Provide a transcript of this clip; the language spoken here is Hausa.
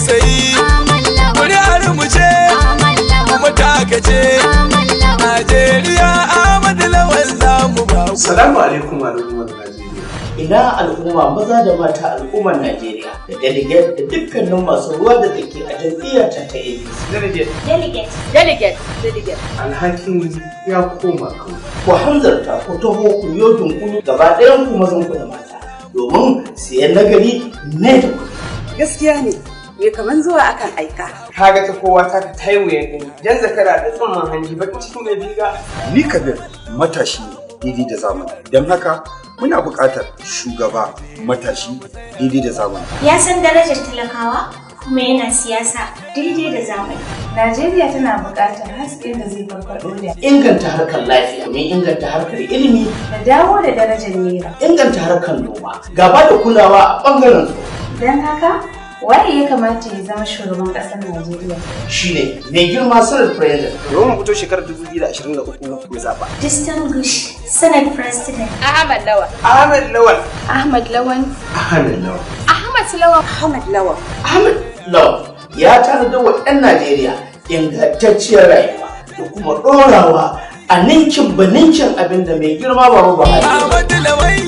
tausayi. Kuri'ar mu ce, kuma taka ce. Najeriya, Ahmad Lawan za mu ba ku. Salamu alaikum, al'ummar Najeriya. Ina al'umma maza da mata, al'ummar Najeriya da delegate da dukkanin masu ruwa da tsaki a jam'iyyar ta ta APC. Delegate. Delegate. Delegate. Delegate. Alhakin ya koma kan. Ku hanzarta ku taho, ku yo dunkulu gaba ɗayan ku, mazan ku da mata, domin siyan nagari ne da kuɗi. Gaskiya ne. Me kaman zuwa akan aika. Kaga ta kowa ta ka tayi wuyan gani. Jan zakara da tsumman hanji, bakin cikin mai biga. Ni Kabir matashi ne daidai da zamani. Don haka muna buƙatar shugaba matashi daidai da zamani. Ya san darajar talakawa kuma yana siyasa daidai da zamani. Najeriya tana buƙatar hasken da zai farfaɗo da Inganta harkar lafiya, domin inganta harkar ilimi, da dawo da darajar naira. Inganta harkar noma, gaba da kulawa a ɓangaren tsaro. Don haka, waye ya kamata ya zama shugaban ƙasar Najeriya? Shine mai girma Senate President. Domin mu fito shekarar 2023 mu zaɓa. Distinguished Senate President. Ahmad Lawan. Ahmed Lawal. Ahmad Lawan. Ahmed Lawan. Ahmad Lawan. Ahmad Lawan. Ahmed Lawan ya tanadar wa 'yan Najeriya ingantacciyar rayuwa da kuma ɗorawa a ninkin ba ninkin abin da mai girma Baba Buhari. Ahmad Lawan.